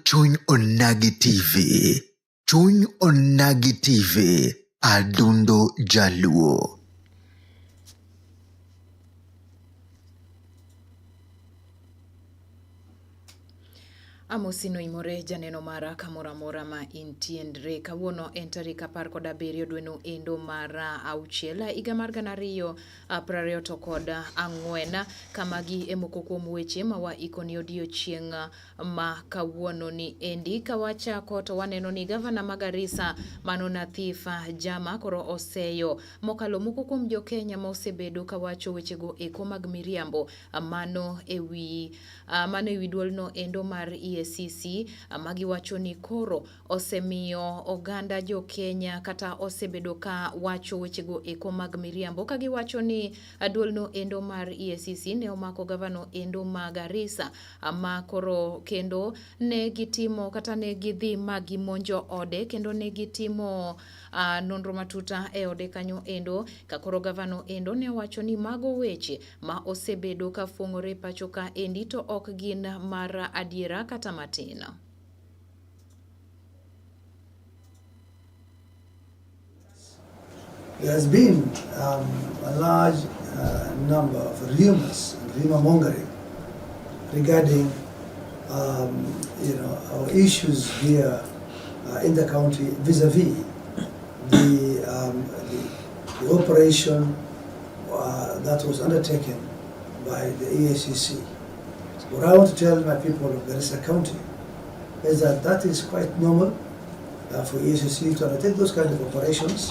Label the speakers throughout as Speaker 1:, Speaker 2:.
Speaker 1: Chuny Onagi TV. Chuny Onagi TV. Adundo Jaluo.
Speaker 2: Amosi noimore janeno mara kamoro amora ma intiendre. Kawuono en tarik 17 dweno endo mar auchiel higa mar 2024. Kamagi e moko kuom weche ma waikoni odiochieng' ma kawuono ni endi. Ka wachako to waneno ni gavana ma Garissa mano Nathif Jama koro oseyo mokalo moko kuom jo Kenya ma osebedo kawacho wechego eko mag miriambo mano ewi mano ewi duolno endo mar EACC ma giwacho ni koro osemiyo oganda jo Kenya kata osebedo ka wacho wechego eko mag miriambo ka giwacho ni duolno endo mar EACC ne omako gavano endo ma Garissa ma koro kendo ne gitimo kata ne gidhi ma gimonjo ode kendo ne gitimo nonro matuta e ode kanyo endo ka koro gavano endo ne owacho ni mago weche ma osebedo ka fuong'ore pacho ka endi to ok gin mar adiera kata matin.
Speaker 3: There has been a large number of rumors and rumor mongering regarding our issues here in the county vis-a-vis the operation that was undertaken by the EACC. What I want to tell my people of Garissa County is that that is quite normal for EACC to undertake those kind of operations.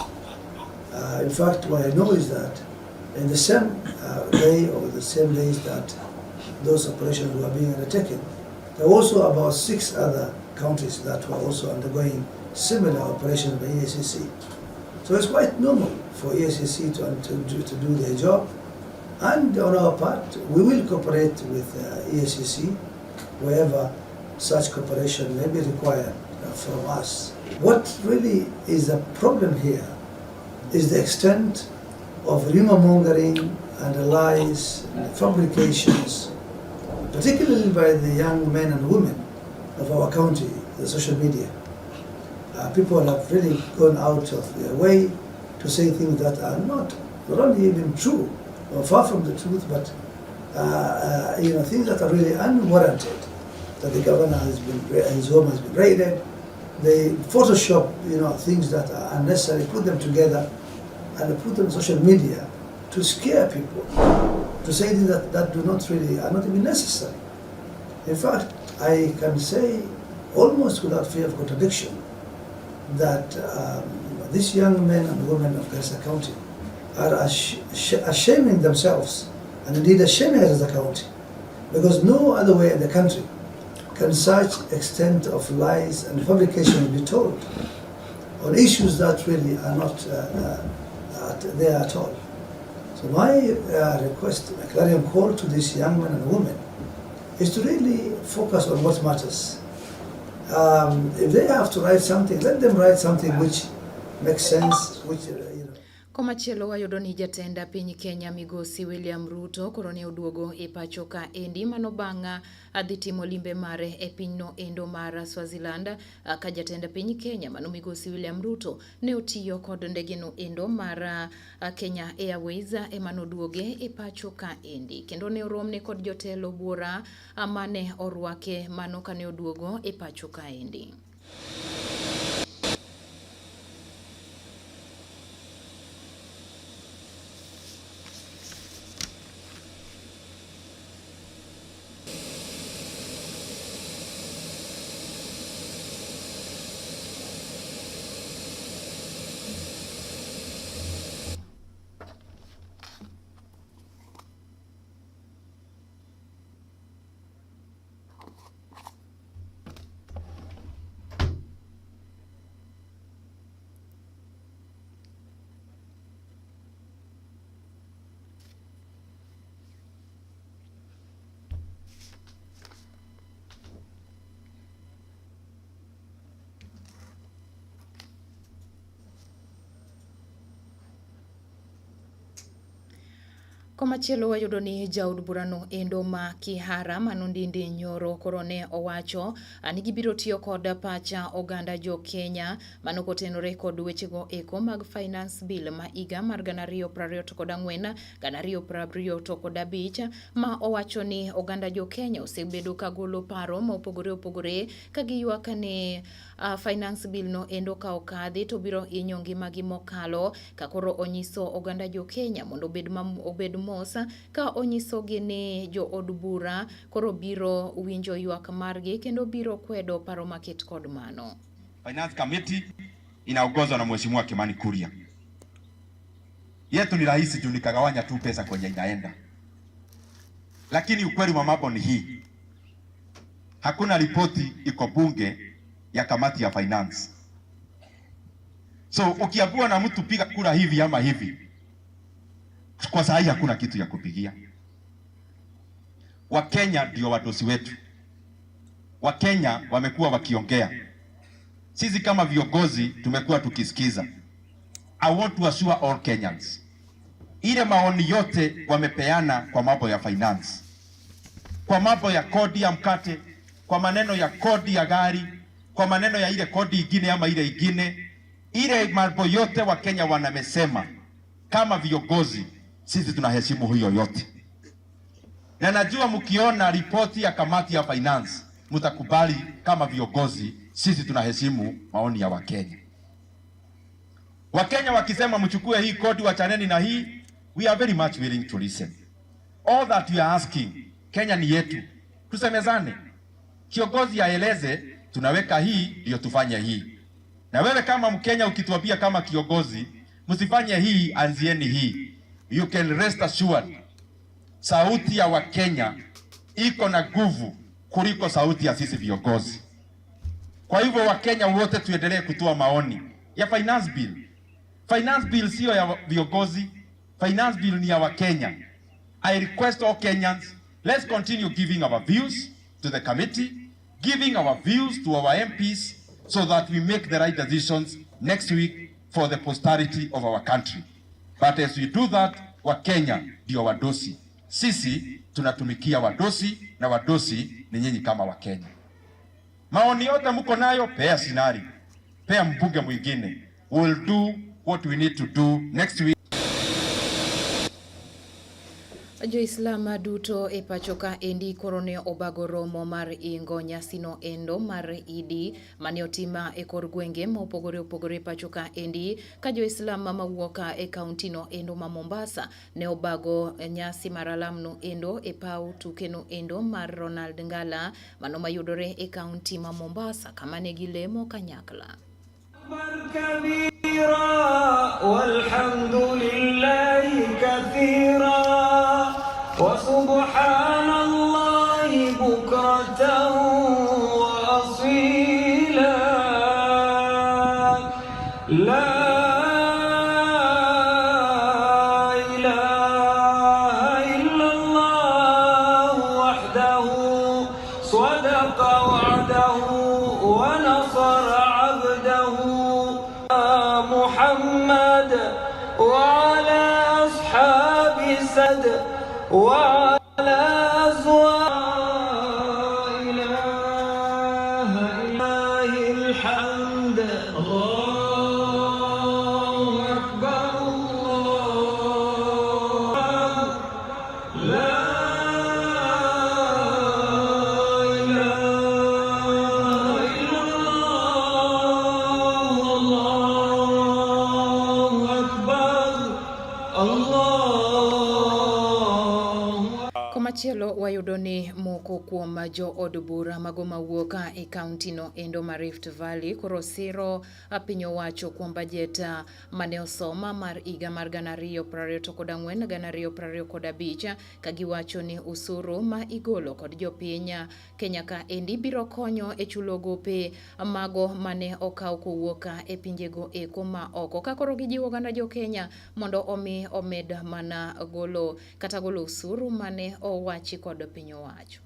Speaker 3: In fact, what I know is that in the same day or the same days that those operations were being undertaken, there were also about 6 other counties that were also undergoing similar operations by EACC. So it's quite normal for EACC to do their job. And on our part, we will cooperate with EACC wherever such cooperation may be required from us. What really is a problem here is the extent of rumor mongering and the lies and the fabrications, particularly by the young men and women of our county, the social media. People have really gone out of their way to say things that are not only even true or far from the truth, but things that are really unwarranted. That the governor has been, his home has been raided. They Photoshop things that are unnecessary, put them together, and put them on social media to scare people, to say things that do not really, are not even necessary. In fact, I can say almost without fear of contradiction that these young men and women of Garissa County are ashaming themselves, and indeed ashaming us as a county, because no other way in the country can such extent of lies and fabrication be told on issues that really are not there at all. So my request, my clarion call to these young men and women is to really focus on what matters. If they have to write something, let them write something which makes sense, which, you know.
Speaker 2: Komachielo wayudo ni jatend piny Kenya Migosi William Ruto koro ne oduogo e pacho ka endi mano bang' dhi timo limbe mare e pinyno endo mar Swaziland ka jatend piny Kenya mano Migosi William Ruto ne otiyo kod ndegeno endo mar Kenya Airways ema noduoge e pacho ka endi kendo ne oromne kod jotelo buora mane orwake mano kane oduogo e pacho ka endi. Komachielo wayudo ni jaod burano endo ma Kihara mano Ndindi Nyoro koro ne owacho ni gibiro tiyo kod pacha oganda jo Kenya mano kotenore kod wechego eko mag finance bill ma higa mar 2024 2025 ma owacho ni oganda jo Kenya osebedo ka golo paro ma opogore opogore ka giywak ni finance bill no endo ka okadhi to biro hinyo ngimagi mokalo ka koro onyiso oganda jo Kenya mondo obed mos ka onyisogi ni jo od bura koro biro winjo ywak margi kendo biro kwedo paro maket kod mano.
Speaker 4: Finance Committee inaongozwa na Mheshimiwa Kimani Kuria. Yetu ni rahisi juu nikagawanya tu pesa kwenye inaenda, lakini ukweli wa mambo ni hii, hakuna ripoti iko bunge ya kamati ya finance. So ukiambiwa na mtu piga kura hivi ama hivi, kwa saa hii hakuna kitu ya kupigia. Wakenya ndio wadosi wetu. Wakenya wamekuwa wakiongea, sisi kama viongozi tumekuwa tukisikiza. I want to assure all Kenyans, ile maoni yote wamepeana kwa mambo ya finance, kwa mambo ya kodi ya mkate, kwa maneno ya kodi ya gari, kwa maneno ya ile kodi ingine ama ile ingine, ile mambo yote Wakenya wanamesema, kama viongozi sisi tunaheshimu hiyo yote, na najua mkiona ripoti ya kamati ya finance mtakubali kama viongozi sisi tunaheshimu maoni ya Wakenya. Wakenya wakisema mchukue hii kodi, wachaneni na hii, we are very much willing to listen. All that we are asking, Kenya ni yetu, tusemezane. Kiongozi aeleze tunaweka hii ndio tufanye hii, na wewe kama Mkenya ukituambia kama kiongozi msifanye hii, anzieni hii, you can rest assured, sauti ya Wakenya iko na nguvu kuliko sauti ya sisi viongozi. Kwa hivyo Wakenya wote tuendelee kutoa maoni ya finance bill. Finance bill sio ya viongozi, finance bill ni ya Wakenya. I request all Kenyans, let's continue giving our views to the committee, giving our views to our MPs so that we make the right decisions next week for the posterity of our country. But as we do that, Wakenya ndio wadosi. Sisi tunatumikia wadosi na wadosi ni nyinyi kama Wakenya. Maoni yote mko nayo, pea Sinari, pea mbunge mwingine. We'll do what we need to do next week.
Speaker 2: Jo-Islam duto e pacho ka endi koro ne obago romo mar ingo nyasino endo mar Idi mane otima e kor gwenge mopogore opogore e pacho ka endi ka Jo-Islam mawuok e kaunti no endo ma Mombasa ne obago nyasi mar alam no endo e paw tuke no endo mar Ronald Ngala mano mayudore e kaunti ma Mombasa kama ne gilemo kanyakla.
Speaker 5: كبيرا والحمد لله كثيرا وسبحان الله بكرة وأصيلا لا إله إلا الله وحده صدق وعده ونصر عبده محمد وعلى أصحاب سد وعلى أزواج إله إله الحمد الله أكبر الله لا إله إلا الله الله أكبر الله
Speaker 2: Komachielo wayudo ni moko kuom jo od bura mago mawuok e kaunti no endo ma Rift Valley koro siro piny owacho kuom bajet mane osoma mar higa mar 2024 2025 ka giwacho ni usuru ma igolo kod jopiny Kenya ka endi biro konyo e chulo gope mago mane okaw kowuok e pinjego eko ma oko ka koro gijiwo oganda jo Kenya mondo omi omed mana golo kata golo usuru mane owachi kod piny owacho.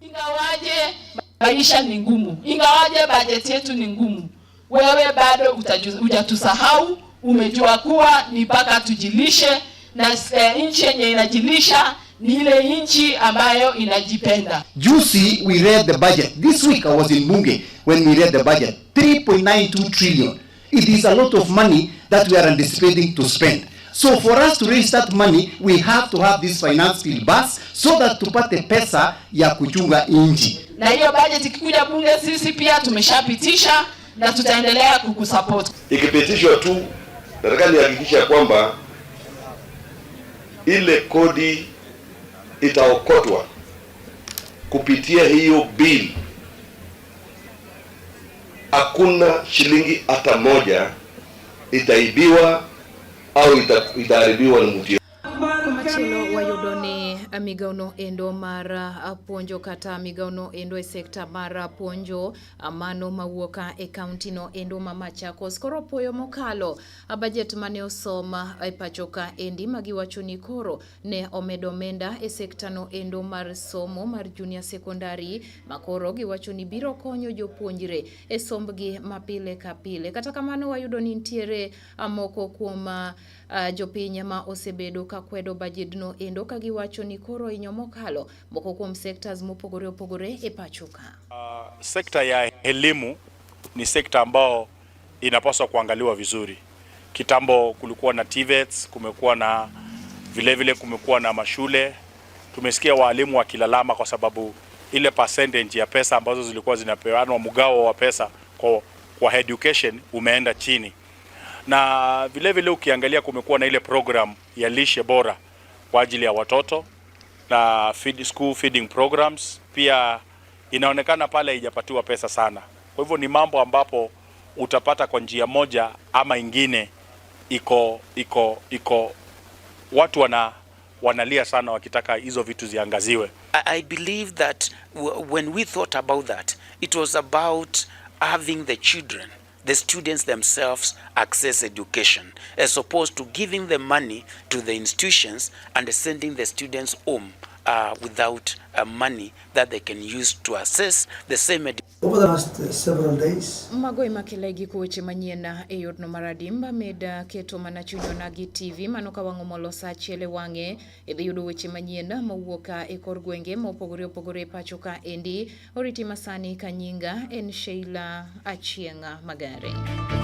Speaker 6: Ingawaje maisha ni ngumu, ingawaje bajeti yetu ni ngumu, wewe bado hujatusahau. Umejua kuwa ni mpaka tujilishe. na nchi yenye inajilisha ni ile nchi ambayo inajipenda.
Speaker 7: Juzi we read the budget. This week I was in Bunge when we read the budget. 3.92 trillion. It is a lot of money that we are anticipating to spend. So for us to raise that money, we have to have this finance bill bus so that tupate pesa ya kuchunga nchi.
Speaker 6: Na hiyo budget ikikuja bunge, sisi pia tumeshapitisha na tutaendelea kukusupport.
Speaker 8: Ikipitishwa tu, nataka nihakikisha kwamba ile kodi itaokotwa kupitia hiyo bill, hakuna shilingi hata moja itaibiwa au itaharibiwa na mtu.
Speaker 2: Komachielo wayudo ni migawono endo mar puonjo kata migawono endo e sekta mar puonjo mano mawuok e kaunti no endo ma Machakos. Koro puoyo mokalo bajet mane osom e pacho ka endi magiwacho ni koro ne omedo omenda e sekta no endo mar somo mar junior secondary makoro giwacho ni biro konyo jopuonjre e sombgi ma pile ka pile. Kata kamano wayudo ni nitiere moko kuom jopiny ma osebedo ka kwedo bajedno endo ka giwacho ni koro hinyo mokalo moko kuom sectors mopogore opogore e pacho ka.
Speaker 9: Sekta ya elimu ni sekta ambao inapaswa kuangaliwa vizuri. Kitambo kulikuwa na TVETs, kumekuwa na vile vile kumekuwa na mashule. Tumesikia waalimu wakilalama kwa sababu ile percentage ya pesa ambazo zilikuwa zinapeanwa, mgao wa pesa kwa education umeenda chini, na vile vile ukiangalia kumekuwa na ile program ya lishe bora kwa ajili ya watoto na school feeding programs pia inaonekana pale haijapatiwa pesa sana. Kwa hivyo ni mambo ambapo utapata kwa njia moja ama ingine iko watu wanalia sana wakitaka hizo vitu ziangaziwe.
Speaker 10: I believe that when we thought about that, it was about having the children, the students themselves, access education, as opposed to giving the money to the institutions and sending the students home without money that they can use to access the same education.
Speaker 3: Over the last several days,
Speaker 2: Mago ema kelegi weche manyien e yorno mar adimba med keto mana chuny onagi TV mano ka wang' omolo sa achiel e wang'e idhi yudo weche manyien mowuok e kor gwenge mopogore opogore e pacho ka endi oriti masani ka nyinga en Sheila Achieng' Magare.